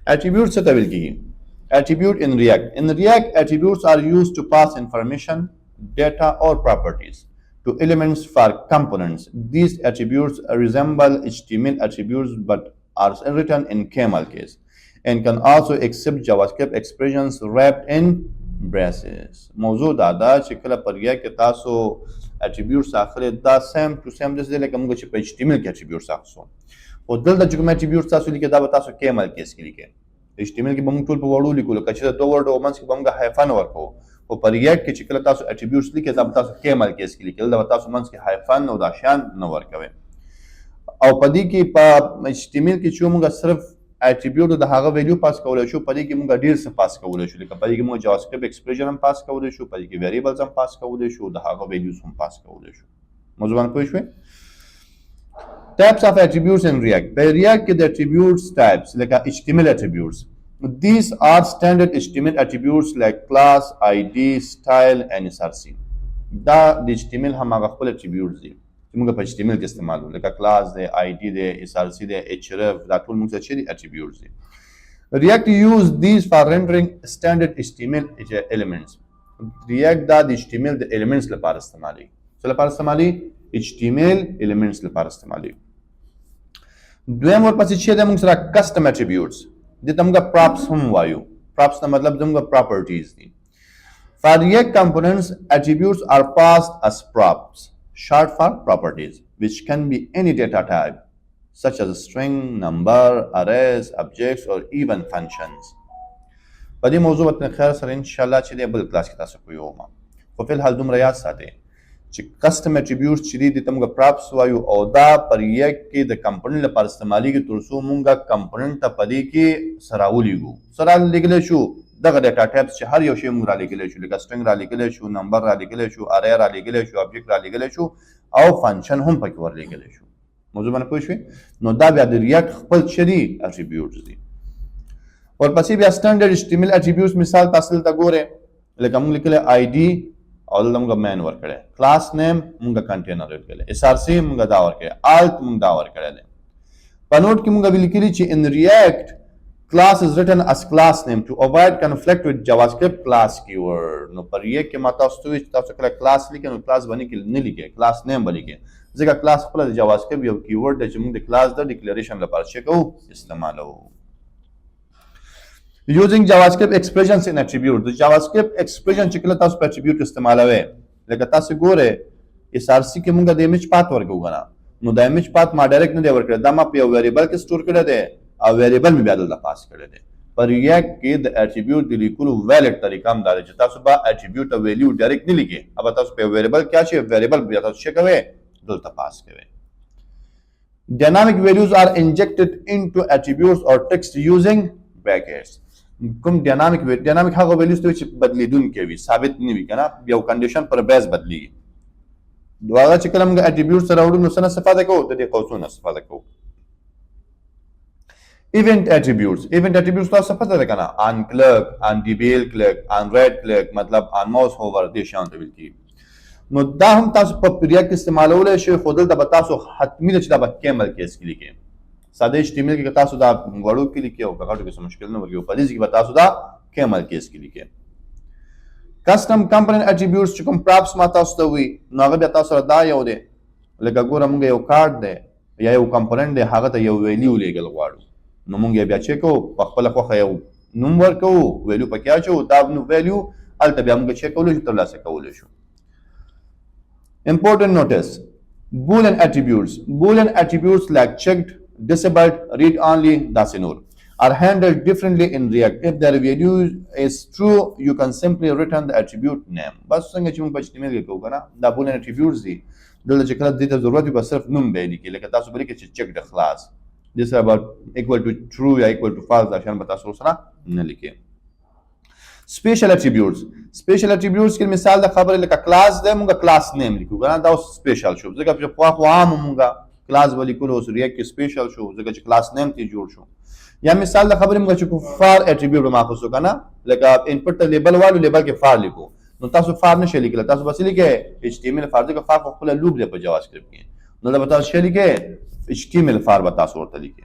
Attributes څه ته ویل کیږي؟ Attribute in React. In React, attributes are used to pass information, data or properties to elements for components. These attributes resemble HTML attributes but are written in camel case and can also accept JavaScript expressions wrapped in braces. موضوع دا ده چې کله پر React کې تاسو attributes اخلي، دا same to same داسې دی لکه موږ چې په HTML کې attributes اخلو، خو دلته چې کوم attributes تاسو لیکئ، دا به تاسو camel case کې لیکئ. HTML کې به موږ ټول په وړو لیکو، لکه چې د دوه word منځ کې به موږ hyphen ورکوو، خو په React کې چې کله تاسو attributes لیکئ، دا به تاسو camel case کې لیکئ. دلته به تاسو منځ کې hyphen او دا شیان نه ورکوئ. او په دې کې، په HTML کې چې موږ صرف attribute د هغه value pass کولای شو، په دې کې موږ ډیر څه pass کولای شو. لکه په دې کې موږ JavaScript expression هم pass کولای شو، په دې کې variables هم pass کولای شو، د هغه values هم pass کولای شو. موضوع باندې پوه شوئ؟ Types of attributes in React. په React کې د attributes types لکه HTML attributes. These are standard HTML attributes like class, ID, style and SRC. دا د HTML هم هغه خپل attributes دي چې موږ په HTML کې استعمالو، لکه class دی، ID دی، SRC دی، href، دا ټول موږ څه دي؟ Attributes دي. React use these for rendering standard HTML elements. React دا د HTML د elements لپاره استعمالي. څه لپاره استعمالي؟ HTML elements لپاره استعمالي. دویم ورپسې چې د موږ سره custom attributes، دې ته موږ props هم وایو. Props نه مطلب زموږ properties دي. For React components, attributes are passed as props, short for properties, which can be any data type, such as a string, number, arrays, objects, or even functions. په دې موضوع به خیر سره ان شاء الله چې دی بل کلاس کې تاسو پوهوم، خو فی الحال دومره یاد ساتئ چې custom attributes چې دي، دې ته موږ props وایو او دا پر React کې د component لپاره استعمالېږي، تر څو موږ component ته په دې کې سره ولیږو، سره لیږلی شو دغه data types چې هر یو شی موږ را لیږلی شو، لکه string را لیږلی شو، number را لیږلی شو، array را لیږلی شو، object را لیږلی شو او function هم پکې ور لیږلی شو. موضوع باندې پوه شوې؟ نو دا بیا د React خپل چې دي attributes دي. ورپسې بیا standard HTML attributes. مثال تاسو دلته ګورئ، لکه موږ لیکلی ID او دلته موږ main ورکړی، class name موږ کنټینر ورکړی، SRC موږ دا ورکړی، alt موږ دا ورکړی دی. په note کې موږ لیکلي چې in React, class is written as class name to avoid conflict with JavaScript class keyword. نو پر React کې ما تاسو ته وویل چې تاسو کله class لیکئ، نو class باندې کې نه لیکئ، class name به لیکئ، ځکه class خپله د JavaScript یو keyword دی چې موږ د class د declaration لپاره چې کوو، استعمالوو. Using JavaScript expressions in attribute. د JavaScript expression چې کله تاسو په attribute استعمالوئ، لکه تاسو ګورئ، SRC کې موږ د image path ورکوو کنه، نو د image path ما direct نه دی ورکړی، دا ما په یو variable کې store کړی دی او variable مې بیا دلته pass کړی دی. په React کې د attribute د لیکلو valid طریقه هم دا ده چې تاسو به attribute او value direct نه لیکئ، او تاسو په variable کې اچي، variable بیا تاسو څه کوئ؟ دلته pass کوئ. Dynamic values are injected into attributes or text using brackets. کوم dynamic؟ Dynamic هغه values ته چې بدلیدونکي وي، ثابت نه وي کنه، یو condition پر base بدلیږي. دواره چې کله موږ attribute سره وړو، نو څه نه استفاده کوو؟ د دې قوسونو استفاده کوو. Event attributes. Event attributes تاسو پته ده کنه؟ On click, on tbl click, on right click، مطلب on mouse hover، دې شان ته ویل کیږي. نو دا هم تاسو په React کې استعمالولی شئ، خو دلته به تاسو حتمي ده چې دا به camel case کې لیکئ. ساده HTML کې تاسو دا وړو کې لیکئ او که غټو کې څه مشکل نه ورګي، په دې کې به تاسو دا camel case کې لیکئ. Custom component attributes چې کوم props ما تاسو ته وي، نو هغه بیا تاسو سره دا یو دی، لکه ګوره، موږ یو کارت دی یا یو component دی، هغه ته یو value لیږل غواړو، نو موږ یې بیا چې کوو، په خپله خوښه یو نوم ورکوو، value پکې اچوو، دا نو value هلته بیا موږ چې کولی شو، ترلاسه کولی شو. Important notice: Boolean attributes. Boolean attributes like checked, disabled, read only, داسې نور are handled differently in React. If their value is true, you can simply return the attribute name. بس څنګه چې موږ په HTML کې کوو کنه، دا boolean attributes دي. دلته چې کله دې ته ضرورت وي، بس صرف نوم به لیکي، لکه تاسو به لیکئ چې checked، خلاص. دې سره به equal to true یا equal to false دا شیان به تاسو سره نه لیکئ. Special attributes. Special attributes کې مثال د خبرې لکه class دی، موږ class name لیکو کنه، دا اوس special شو، ځکه چې پخوا خو عام موږ class ولیکلو، اوس React کې special شو، ځکه چې class name ته جوړ شو. یا مثال د خبرې موږ چې کو for attribute ما خو کنه، لکه input ته label والو، label کې for لیکو، نو تاسو for نشئ لیکلی، تاسو بس لیکئ HTML for، ځکه for خو خپله loop دی په JavaScript کې. نو دا به تاسو څه لیکئ؟ HTML for به تاسو ورته لیکئ.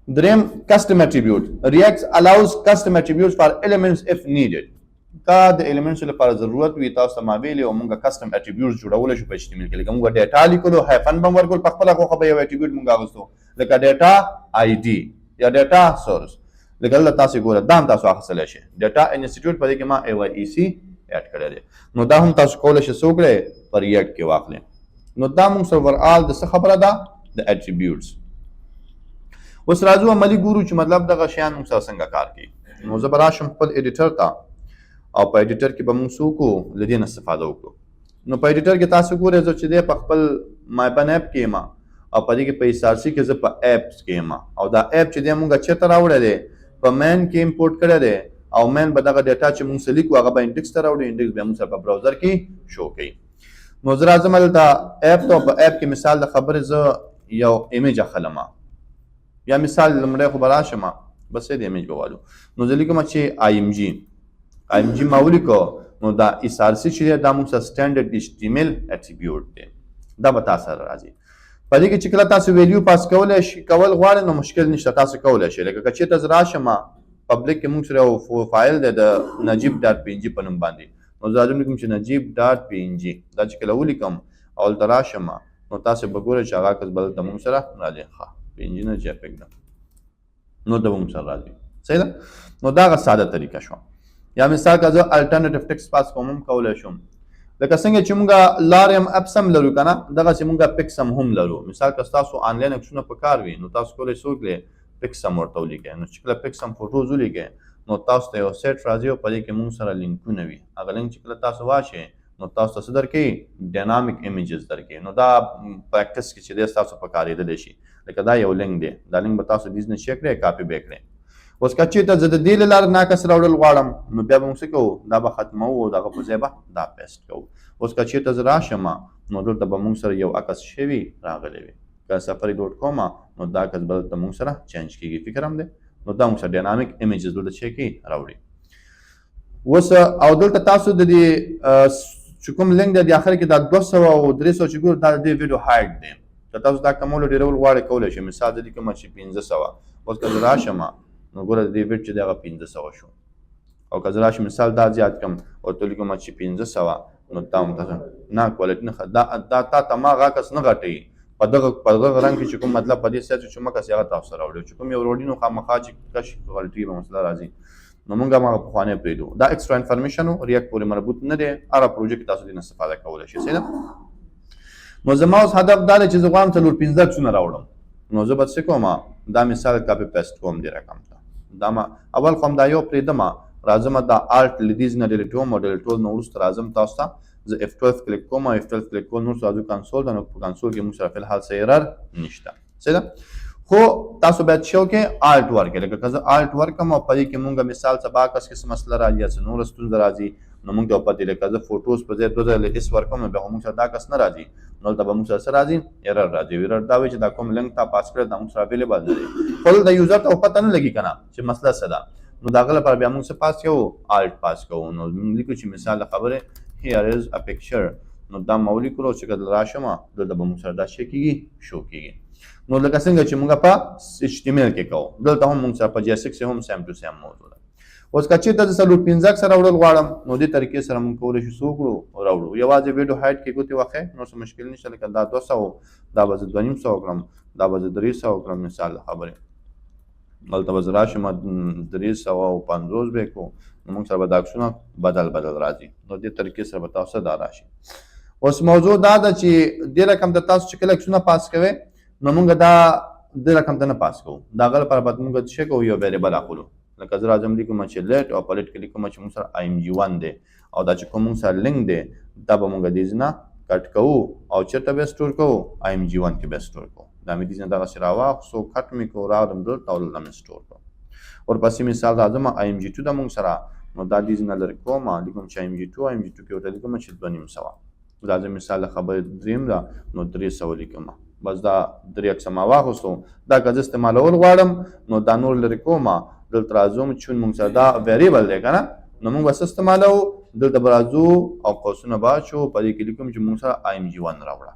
دریم، custom attribute. React allows custom attributes for elements if needed. که د elements لپاره ضرورت وي، تاسو ته ما ویلي او مونږ custom attributes جوړولی شو په HTML کې. لکه مونږ data لیکلو، hyphen به ورکول، په خپله خوښه به یو attribute مونږ اخیستو، لکه data ID یا data source. لکه دلته تاسو ګوره، دا هم تاسو اخیستلی شئ، data institute، په دې کې ما AYEC add کړی دی. نو دا هم تاسو کولی شئ څه وکړئ، په React کې واخلئ. نو دا مونږ سره overall د څه خبره ده؟ د attributes. اوس راځو عملي ګورو چې مطلب دغه شیان موږ سره څنګه کار کوي. نو زه به راشم خپل editor ته او په editor کې به موږ څه وکړو؟ له دې نه استفاده وکړو. نو په editor کې تاسو ګورئ، زه چې دی په خپل my bun app کې یم او په دې کې په src کې زه په apps کې یم او دا app چې دی موږ چېرته راوړی دی؟ په main کې import کړی دی او main به دغه data چې موږ لیکو، هغه به index ته راوړي، index بیا موږ سره په browser کې شو کوي. نو زه راځم دلته app ته. په app کې مثال د خبرې زه یو image اخلم، یا مثال لومړی خو به راشم، بس د image به والو. نو زه لیکم چې IMG، IMG ما ولیکو. نو دا src چې دی، دا موږ سره standard HTML attribute دی، دا به تاسو سره راځي. په دې کې چې کله تاسو value pass کولی شئ، کول غواړئ، نو مشکل نشته، تاسو کولی شئ. لکه که چېرته زه راشم، public کې موږ سره یو فایل دی د نجیب.png په نوم باندې. نو زه راځم لیکم چې نجیب.png. دا چې کله ولیکم او دلته راشم، نو تاسو به ګورئ چې هغه عکس به دلته موږ سره راځي. ښه، PNG نه، JPEG ده. نو دا به موږ سره راځي، صحیح ده. نو دا هغه ساده طریقه شوه. یا مثال که زه alternative text pass کوم، هم کولی شم. لکه څنګه چې موږ lorem ipsum لرو که نه، دغسې موږ picsum هم لرو. مثال که ستاسو آنلاین عکسونه په کار وي، نو تاسو کولی شئ وکړئ picsum ورته ولیکئ. نو چې کله picsum photos ولیکئ، نو تاسو ته یو سیټ راځي او په دې کې موږ سره لینکونه وي. هغه لینک چې کله تاسو واچئ، نو تاسو ته څه درکوي؟ dynamic images درکوي. نو دا practice کې چې دی، ستاسو په کارېدلی شي. لکه دا یو لینک دی، دا لینک به تاسو دې نه چک کړئ، کاپي به کړئ. اوس که چېرته زه د دې له لارې عکس راوړل غواړم، نو بیا به موږ څه کوو؟ دا به ختموو او دغه په ځای به دا paste کوو. اوس که چېرته زه راشم، نو دلته به موږ سره یو عکس شوي راغلی وي. که صفحه reload کوم، نو دا عکس به دلته موږ سره change کېږي، فکر هم دی. نو دا موږ سره dynamic images دلته چې کوي راوړي. اوس او دلته تاسو د دې چې کوم لینک دی، د اخر کې دا 200 او 300 چې ګور، دا د دې ویډیو height دی. که تاسو دا کمولو ډېرول غواړئ، کولی شئ. مثال د دې کوم چې 500. اوس که زه راشم، نو ګوره، د دې width چې دی هغه 500 شو. او که زه راشم، مثال دا زیات کم او ته لیکم چې 500، نو دا هم تاسو نه quality نه، دا تا ته ما هغه عکس نه غټوي. په دغه رنګ کې چې کوم مطلب په دې سایز چې کوم عکس هغه تاسو سره راوړي، چې کوم یو وروړي، نو خامخا چې کش غلطي به مسله راځي. نو موږ هغه پخوانی پرېږدو. دا extra information React پورې مربوط نه دی، هره پروژه کې تاسو دې نه استفاده کولی شئ، صحیح ده. نو زما اوس هدف دا دی چې زه غواړم څلور پنځه عکسونه راوړم. نو زه به څه کوم؟ دا مثال copy paste کوم دې رقم ته. دا ما اول خو دا یو پرېږدم، راځم دا Alt له دې نه delete کوم او delete کول نو وروسته راځم تاسو ته زه F12 کلیک کوم. F12 کلیک کوم، نور راځو کنسول ته. نو په کنسول کې موږ سره فلحال څه error نشته، صحیح ده. خو تاسو باید څه وکړئ؟ Alt ورکړئ. لکه که زه Alt ورکړم او په دې کې مونږ مثال سبا عکس کې څه مسله راځي یا څه نوره ستونزه راځي، نو مونږ ته پتې. لکه زه photos په ځای دوه ځله S ورکوم، نو بیا خو مونږ سره دا عکس نه راځي. نو دلته به مونږ سره څه راځي؟ error راځي. error دا وایي چې دا کوم لینک تا pass کړی، دا مونږ سره available نه دی. خو دلته user ته پته نه لګي که نه چې مسله څه ده. نو د هغه لپاره بیا مونږ څه pass کوو؟ Alt pass کوو. نو مونږ لیکو چې مثال د خبرې here is a picture. نو دا ما ولیکلو، چې کله راشم، دلته به مونږ سره دا شی کېږي، شو کېږي. نو لکه څنګه چې مونږ په HTML کې کوو، دلته هم مونږ سره په JSX هم same to same موضوع ده. اوس که چېرته زه څلور پنځه عکس راوړل غواړم، نو دې طریقې سره مونږ کولی شو څه وکړو؟ راوړو. یوازې ویډیو height کې ګوتې وښیې، نو څه مشکل نشته. لکه دا 200، دا به زه 250 کړم، دا به زه 300 کړم. مثال د خبرې دلته به زه راشم، 350 به کو، نو موږ سره به دا عکسونه بدل بدل راځي. نو دې طریقې سره به تاسو دا راشي. اوس موضوع دا ده چې دې رقم ته تاسو چې کله عکسونه pass کوئ، نو موږ دا دې رقم ته نه pass کوو. د هغه لپاره باید موږ څه کوو؟ یو variable اخلو. لکه زه راځم لیکم چې let او په let کې لیکم چې موږ سره IMG1 دی او دا چې کوم موږ سره لینک دی، دا به موږ دې نه cut کوو او چېرته به store کوو؟ IMG1 کې به store کوو. دا مې دې نه دغسې راواخیستو، cut مې کوو، راغلم دلته او دلته مې store کړو. ورپسې مثال راځم، IMG2 ده موږ سره، نو دا دې نه لرې کوم، لیکم چې IMG2، IMG2 کې ورته لیکم چې 250. دا زه مثال خبرې دریم ده، نو 300 لیکم. بس دا درې عکسه ما واخیستو. دا که زه استعمالول غواړم، نو دا نور لرې کوم، دلته راځم. چون موږ سره دا variable دی که نه، نو موږ به څه استعمالوو؟ دلته به راځو او قوسونه به اچو، په دې کې لیکم چې موږ سره IMG1 راوړه.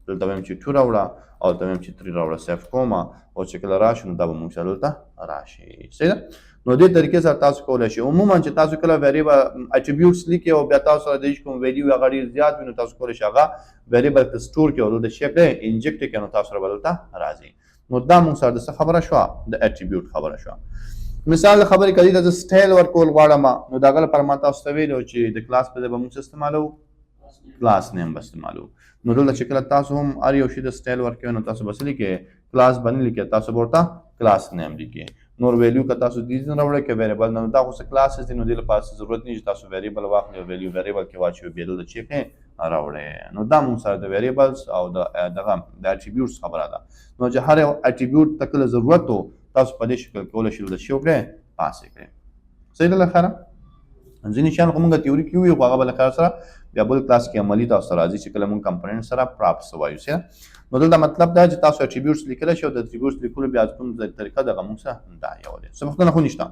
دلته وایم چې 2 راوړه او دلته وایم چې 3 راوړه. save کوم او چې کله راشي، نو دا به موږ سره دلته راشي. صحیح ده؟ نو دې طریقې سره تاسو کولای شئ. عموما چې تاسو کله variable attributes لیکئ او بیا تاسو سره د کوم value هغه ډیر زیات وي، نو تاسو کولای شئ هغه variable ته store کړئ او دلته شی کړئ، inject کړئ، نو تاسو سره به دلته راځي. نو دا موږ سره د څه خبره شوه؟ د attribute خبره شوه. مثال د خبرې کوي، د style ورکول غواړم، نو د هغه لپاره ما تاسو ته ویلو چې د کلاس په ځای به موږ څه استعمالوو؟ class name به استعمالوو. نو دلته چې کله تاسو هم هر یو شي د style ورکوئ، نو تاسو به څه لیکئ؟ کلاس به نه لیکئ، تاسو به ورته class name لیکئ. نور value که تاسو دې نه راوړئ که variable نه، دا خو څه classes دي، نو دې لپاره څه ضرورت نشته چې تاسو variable واخلئ او value variable کې واچوئ، بیا دلته چې کړئ راوړئ. نو دا موږ سره د variables او د دغه د attributes خبره ده. نو چې هر یو attribute ته کله ضرورت و، تاسو په دې شکل کولی شئ دلته شی وکړئ، پاس یې کړئ. صحیح ده؟ له خیره، ځینې شیان خو موږ تیوري کې ویو، خو هغه به له خیر سره بیا بل کلاس کې عملي تاسو سره راځي چې کله موږ component سره props وایو. صحیح؟ نو دلته مطلب دا چې تاسو attributes لیکلی شئ او د attributes لیکلو بیا کوم طریقه دغه موږ سره دا یو دی. څه پوښتنه خو نشته؟